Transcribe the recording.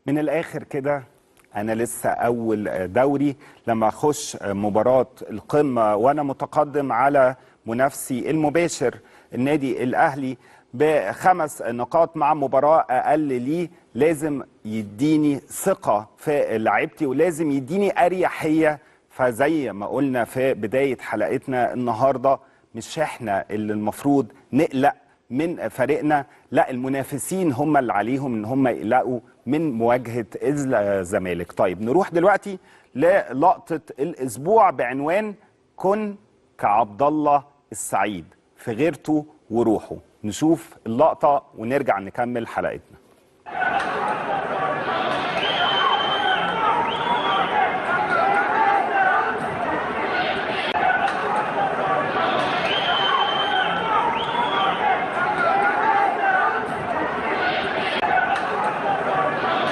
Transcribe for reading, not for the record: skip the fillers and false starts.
من الاخر كده انا لسه اول دوري، لما اخش مباراة القمه وانا متقدم على منافسي المباشر النادي الاهلي ب5 نقاط مع مباراة اقل ليه، لازم يديني ثقة في لعيبتي ولازم يديني اريحية. فزي ما قلنا في بداية حلقتنا النهارده، مش احنا اللي المفروض نقلق من فريقنا، لا المنافسين هم اللي عليهم ان هم يقلقوا من مواجهة الزمالك. طيب نروح دلوقتي للقطه الاسبوع بعنوان كن كعبد الله السعيد في غيرته وروحه. نشوف اللقطة ونرجع نكمل حلقتنا.